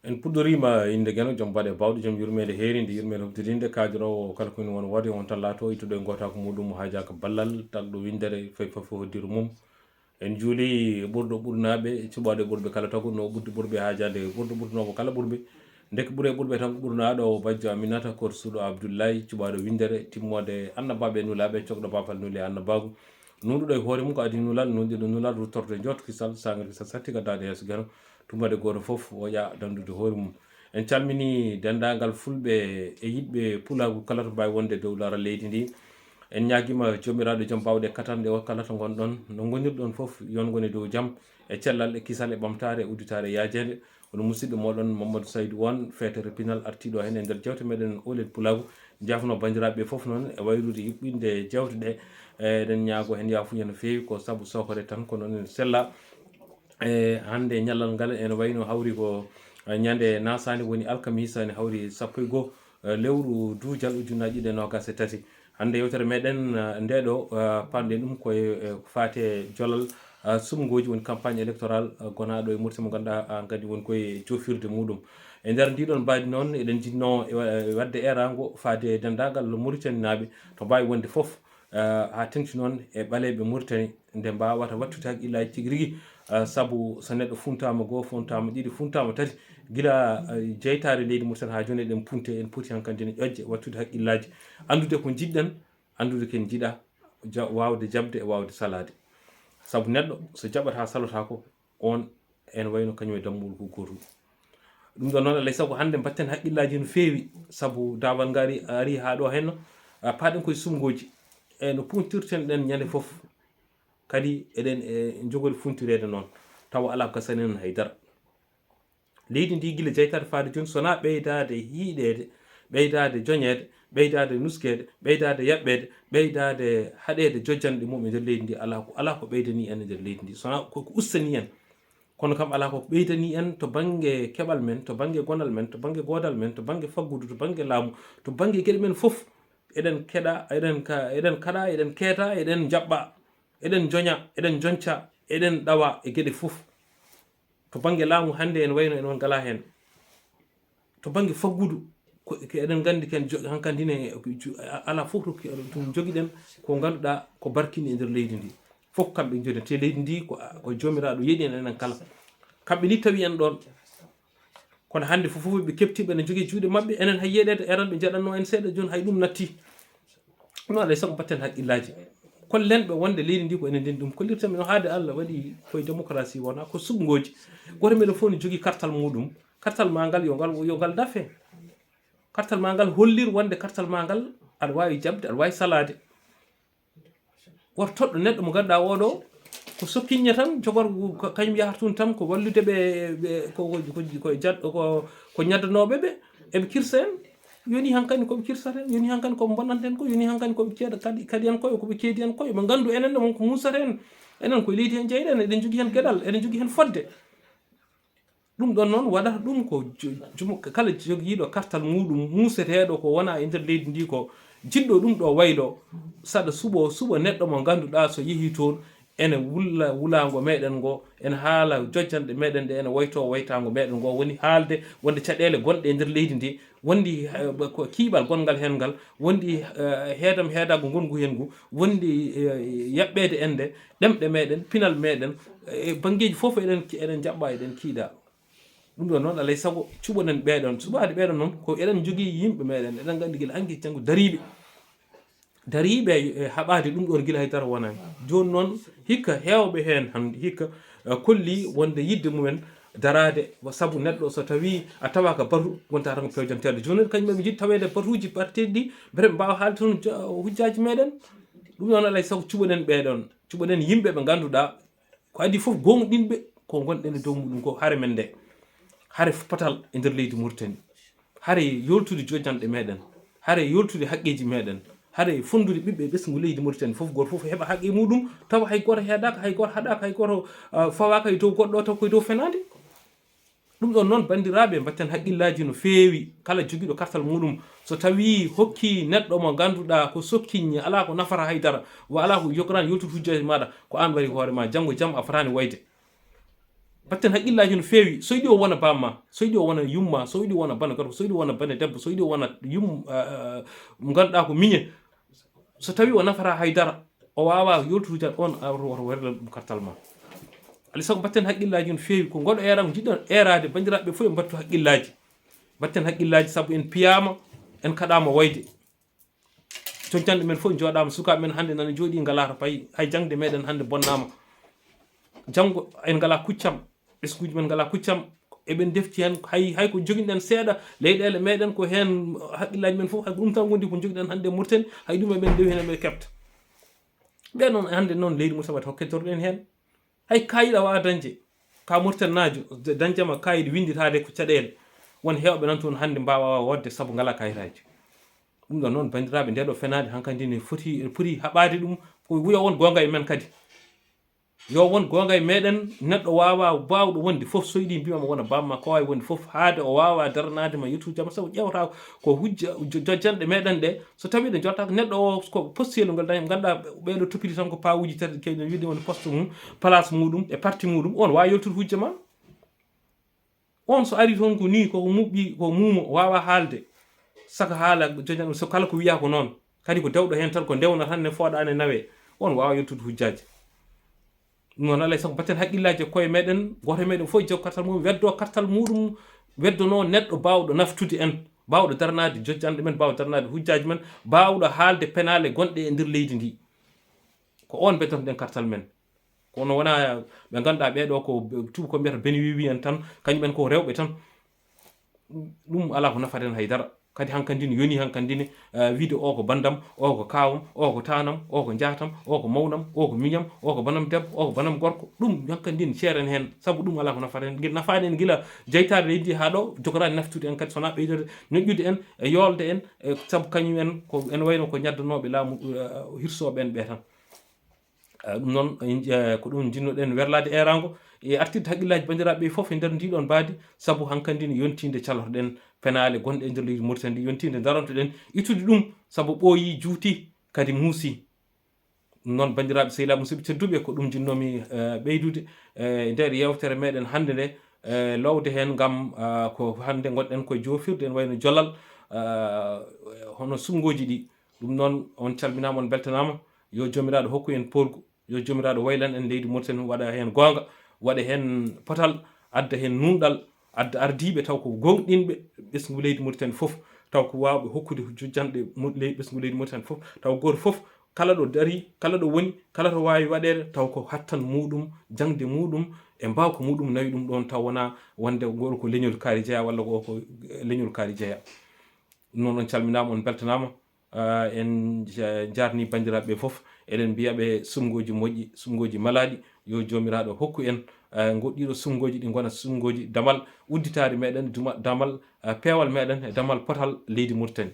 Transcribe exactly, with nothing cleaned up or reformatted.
En puɗɗoriima innde Geno, jom baɗe bawɗe, jom yurmeende heeriinde, yurmeende huɓtidinde, kaajoroowo kala ko ina won woode, on tan laato ittuɗo e gootaako muuɗum, mo haajaaka ballal, tagɗo winndere, fay fof e hoddiiru mum. En njuuli ɓurɗo ɓurnaaɓe, cuɓaaɗo e ɓurɓe kala, taguɗo ɓurɗo ɓurɓe, haajaade ɓurɗo ɓurnoowo kala ɓurɓe. Ndeke ɓure ɓurɓe tan ko ɓurnaaɗo o bajjo Aminata, korsuɗo Abdullahi, cuɓaaɗo winndere, timmoode annabaaɓe e nulaaɓe, cokɗo baafal nuli e annabaagu. Nuunɗuɗo e hoore mum ko adii nulal, nuunɗiiɗo nulal, ruttorde njooto kisal, saangre kisal, satti gaddaade yeeso Geno, tummbade gooto fof, woƴa danndude hoore mum. En calminii denndaangal fulɓe e yiɗɓe pulaagu kala to mbaawi wonde dow laral leydi ndi. En ñaagiima Joomiraaɗo jom baawɗe katanɗe o kala to ngonɗon, no ngonirɗon fof, yo on ngone dow jam, e cellal, e kisal, e ɓamtaare, e udditaare yaajeende. Hono musidɗo mooɗon Mamadou Saydou Wane, feetere pinal artiiɗo heen e nder jeewte meɗen Oolel Pulaagu. Njaafno banndiraaɓe fof noon e waylude yuɓɓinde jeewte ɗe. E, eɗen ñaago heen yaafuya no feewi, ko sabu sookore tan, ko noon en sella. E, hannde ñallal ngal ene wayno hawri ko, e, ñande nasaani, woni alkamisa, ene hawri sappo e goo, e, lewru duujal ujunnaaji ɗiɗi e noogaas e tati. Hannde yewtere meɗen, e, nde ɗo, e, paɗɗen ɗum koye, e, faate jolal, e, suɓngooji, woni campagne électorale, e, gonaaɗo e Mauritanie mo ngannduɗaa, a, kadi woni koye joofirde muuɗum. E nder ndiɗon mbaadi noon, eɗen njiɗno e wa-, e waɗde eeraango faade e denndaangal Mauritanie naaɓe to mbaawi wonde fof, e, haa teŋti noon e ɓaleeɓe Mauritanie, nde mbaawata waɗtude hakkillaaji tigi rigi, e, sabu so neɗɗo funtaama goo, funtaama ɗiɗi, funtaama tati, gila, e, jeytaare leydi Mauritanie haa jooni eɗen punte, en poti hankadi ne ƴoƴde, waɗtude hakkillaaji, anndude ko njiɗɗen, anndude ko en njiɗaa, ja-, waawde jaɓde e waawde salaade. Sabu neɗɗo so jaɓataa salotaako, on ene wayno kañum e dammuwol ko gootum. Ɗum ɗon noon, alay sago hannde mbatten hakkillaaji no feewi, sabu daawal ngaari ari haa ɗo henno, a, paaɗen koye suɓngooji, e no puntirten ɗen ñande fof, kadi eɗen e njogori funtireede noon, tawa alaa ko gasani en hay dara. Leydi ndi gila jeytaade faade jooni, so wonaa ɓeydaade hiiɗeede, ɓeydaade joñeede, ɓeydaade nuskeede, ɓeydaade yaɓɓeede, ɓeydaade haɗeede jojjanɗe mum e nder leydi ndi, alaa ko, alaa ko ɓeydanii en e nder leydi ndi, so wonaa ko, ko ustani en. Kono kam alaa ko ɓeydanii en to bannge keɓal men, to bannge gonal men, to bannge goodal men, to bannge faggudu, to bannge laamu, to bannge geɗe men fof. Eɗen keɗa, eɗen ka-, eɗen kaɗa, eɗen keeta, eɗen njaɓɓa, eɗen njoña, eɗen njonca, eɗen ɗawa e geɗe fof. To bannge laamu hannde en wayno en on ngalaa heen. To bannge faggudu, ko, ko eɗen nganndi ken jo-, hankadi ne, ko ju-, a-, alaa fof to ki-, to jogiɗen ko ngannduɗaa ko barkini e nder leydi ndi. Fof kamɓe njoni, te leydi ndi ko, ko Joomiraaɗo yeɗi en enen kala. Kamɓe ni tawi en ɗoon. Kono hannde fof, fof ɓe keɓtiiɓe ene njogii juuɗe maɓɓe, enen hay yeɗeede eran ɓe njaɗatno en seeɗa, jooni hay ɗum nattii. Ɗum alay sago mbatten hakkillaaji. Kollen ɓe wonde leydi ndi ko enen ndenndi ɗum. Kollirten ɓe no haade Allah waɗi koye démocratie wona ko suɓngooji. Gooto meɗen fof ne jogii kartal muuɗum. Kartal maa ngal yo ngal, yo ngal dafe. Kartal maa ngal hollir wonde kartal maa ngal aɗa waawi jaɓde, aɗa waawi salaade. Woto toɗɗo neɗɗo mo ngannduɗaa oo ɗoo ko sokkiññe tan, jogor ko, kañum yahata toon tan ko wallude ɓe, ɓe, ko, ko, ko, ko jad-, ko, ko ñaddanooɓe ɓe, eɓe kirsa en. Yoni hankadi ko ɓe kirsata en, yoni hankadi ko ɓe mbonnanta en ko, yoni hankadi ko ɓe ceeda kadi, kadi en koye, ko ɓe keedi en koye, ɓe nganndu enen ɗo won ko muusata en. Enen koye leydi heen jeyɗen, eɗen njogii heen geɗal, eɗen njogii heen fodde. Ɗum ɗon noon waɗata ɗum ko jo-, jumo-, kala jogiiɗo kartal muuɗum muuseteeɗo ko wona e nder leydi ndi ko jiɗɗo ɗum ɗo waylo, saɗa suɓo, suɓa neɗɗo mo ngannduɗaa so yehii toon ene wulla wulaango meɗen ngo, ene haala jojjanɗe meɗen ɗe, ene woyto woytaango meɗen ngo, woni haalde wonde caɗeele gonɗe e nder leydi ndi, wondi, eh, ko kiiɓal gonngal heen ngal, wondi, eh, heedam heedaago ngongu heen ngu, wondi, eh, yaɓɓeede en nde, ɗemɗe meɗen, pinal meɗen, e banngeeji fof eɗen, eɗen njaɓɓa, eɗen kiiɗa. Ɗum ɗon noon, alay sago cuɓoɗen ɓeeɗon. Suɓaade ɓeeɗon noon, ko eɗen njogii yimɓe meɗen, eɗen nganndi gila hanki janngo dariiɓe. Dariiɓe e haɓaade ɗum ɗon gila hay dara wonaani. Jooni noon, hikka heewɓe heen hannde, hikka, eh, kolli wonde yiɗde mumen daraade, wa sabu neɗɗo so tawii a tawaaka batu, wonta tan ko pewjanteeɗo. Jooni noon, kañum ɓe njiɗi taweede batuuji batteeɗi ɗi, mbele ɓe mbaawa haalde toon jo-, hujjaaji meɗen. Ɗum ɗon alay sago cuɓoɗen ɓeeɗon. Cuɓoɗen yimɓe ɓe ngannduɗaa ko adii fof, gooŋɗinɓe ko ngonɗen e dow muɗum ko hare men nde. Hare potal e nder leydi Mauritanie. Hare yoltude jojanɗe meɗen. Hare yoltude haqqeeji meɗen. Hare fonndude ɓiɓɓe e ɓesngu leydi Mauritanie fof, gooto fof heɓa haqqe muɗum, tawa hay gooto heedaaka, hay gooto haɗaaka, hay gooto, ah, fawaaka e dow goɗɗo o, taw koye dow fenaande. Ɗum ɗon noon, banndiraaɓe, mbatten haqqillaaji no feewi. Kala jogiiɗo kartal muɗum, so tawii hokkii neɗɗo mo ngannduɗaa ko sokkiññe, alaa ko nafata hay dara, wa alaa ko yokoraani, yoltude hujjaaji maaɗa, ko aan wari hoore maa, janngo jam a fotaani wayde. Mbatten haqqillaaji no feewi. So yiɗi o wona bamma, so yiɗi o wona yumma, so yiɗi o wona bana gorko, so yiɗi o wona bane debbo, so yiɗi o wona yum, ah, ah, mo ngannduɗaa ko miñe. So tawi o nafata haydara, o waawaa yoltude on, a woto, woto werlan ɗum kartal ma. Alaa e sago mbatten haqqillaaji no feewi. Ko ngoɗo eeram jiɗɗon eeraade, banndiraaɓe fof mbattu haqqillaaji. Mbatten haqqillaaji sabu en piyaama, en kaɗaama wayde. Jojjanɗe men fof njooɗaama, sukaaɓe men hannde nana njooɗii ngalaa to payi, hay jaŋde meɗen hannde bonnaama. Janngo en ngalaa kuccam, ɓesnguuji men ngalaa kuccam, eɓen ndefti heen, hay, hay ko joginɗen seeɗa, leyɗeele meɗen ko heen haqqillaaji men fof, hay ko ɗum tan wondi ko jogiɗen hannde e Mauritanie, hay ɗum eɓen ndewi heen eɓe keɓta. Ɓe noon hannde noon leydi Mauritanie waɗi hokkitoroɗen heen. Hay kaayit a waawaa dañde, ka Mauritanie naajo, dañde ma kaayit winnditaade ko caɗeele. Won heewɓe nan toon hannde mbaawaa waɗde sabu ngalaa kaayitaaji. Ɗum ɗon noon, banndiraaɓe, ndee ɗoo fenaande hankadi ne foti, ene poti haɓaade ɗum, ko yo won goonga e men kadi. Yo won goonga e meɗen, neɗɗo waawaa, baawɗo wonde fof, so yiɗi mbiyama wona bamma, ko waawi wonde fof, haade o waawaa daranaade ma yettude jam, sabu ƴeewata ko hujja, jo-, jojjanɗe meɗen ɗe, so tawi ɗe njottaaka, neɗɗo o ko postiel ngol dañi, ngannduɗaa ɓeeɗo toppiti tan ko pawuuji tati, kewɗi, wiide woni poste mum, place muɗum e parti muɗum, on waawi yoltude hujja ma. On so ari toon ko nii, ko muɓɓi, ko muumo, waawa haalde. Saka haala joñan, so kala ko wiyaa ko noon. Kadi ko dewɗo heen tan, ko ndewna tan ne fooɗa ne nawee. On waawa yottude hujjaaji. Ɗum noon, alaa e sago mbatten haqqillaaji e koye meɗen, gooto e meɗen fof jokka kartal mum, weddoo kartal muɗum, weddonoo neɗɗo baawɗo naftude en, baawɗo daranaade jojjanɗe men, baawɗo daranaade hujjaaji men, baawɗo haalde penaale gonɗe e nder leydi ndi. Ko on beddantoɗen kartal men. Kono wonaa ɓe ngannduɗaa ɓee ɗoo ko tuubakooɓe mbiyata bene wiwi en tan, kañum en ko rewɓe tan. Ɗum alaa ko nafata en hay dara. Kadi hankadi ne yoni hankadi ne, eh, wiide o ko banndam, o ko kaawam, o ko taanam, o ko njaatam, o ko mawnam, o ko miñam, o ko banam debbo, o ko banam gorko. Ɗum hankadi ne ceeren heen, sabu ɗum alaa ko nafata en. Gila nafaani en gila jeytaade leydi haa ɗo, jogoraani naftude en kadi, so wonaa ɓeydude ñoƴƴude en, e yoolde en, e sabu kañum en ko en wayno ko ñaddanooɓe laamu, eh, hirsooɓe en ɓee tan. Eh, ɗum noon, en, eh, ko ɗum njiɗnoɗen werlaade eeraango e artirde haqqillaaji banndiraaɓe ɓe fof e nder ndii ɗoon mbaadi, sabu hankadi ne yontiinde calotoɗen penaale gonɗe e nder leydi Mauritanie ndi, yontiinde ndarantoɗen ittude ɗum, sabu ɓooyii, juutii, kadi muusii. Ɗum noon, banndiraaɓe, sehilaaɓe, musidɓe tedduɓe, ko ɗum njiɗnoomi, eh, ɓeydude, eh, e nder yeewtere meɗen hannde nde, eh, loowde heen ngam, ah, ko hannde ngonɗen koye joofirde, ene wayno jolal, ah, hono suɓngooji ɗi. Ɗum noon, on calminaama, on mbeltanaama. Yo Joomiraaɗo hokku en poolgu. Yo Joomiraaɗo waylan en leydi Mauritanie, waɗa heen goonga, waɗa heen potal, adda heen nuunɗal, adda ardiiɓe taw ko gooŋɗinɓe ɓesngu leydi Mauritanie fof, taw ko waawɓe hokkude jojjanɗe mu-, ley-, ɓesngu leydi Mauritanie fof, taw gooto fof kala ɗo darii, kala ɗo woni, kala to waawi waɗeede, taw ko hattan muuɗum, jaŋde muuɗum, e mbaawka muuɗum nawi ɗum ɗoon, taw wonaa wonde ngol ko leñol kaari jeyaa walla ko, ko leñol kaari jeyaa. Ɗum noon, on calminaama, on mbeltanaama. Ah, en ja-, njaarnii banndiraaɓe ɓe fof. Eɗen mbiya ɓe suɓngooji moƴƴi, suɓngooji malaaɗi. Yo Joomiraaɗo hokku en, ah, ngoɗɗiiɗo suɓngooji ɗi ngona suɓngooji damal udditaare meɗen, duma-, damal, ah, peewal meɗen, e damal potal leydi Mauritanie.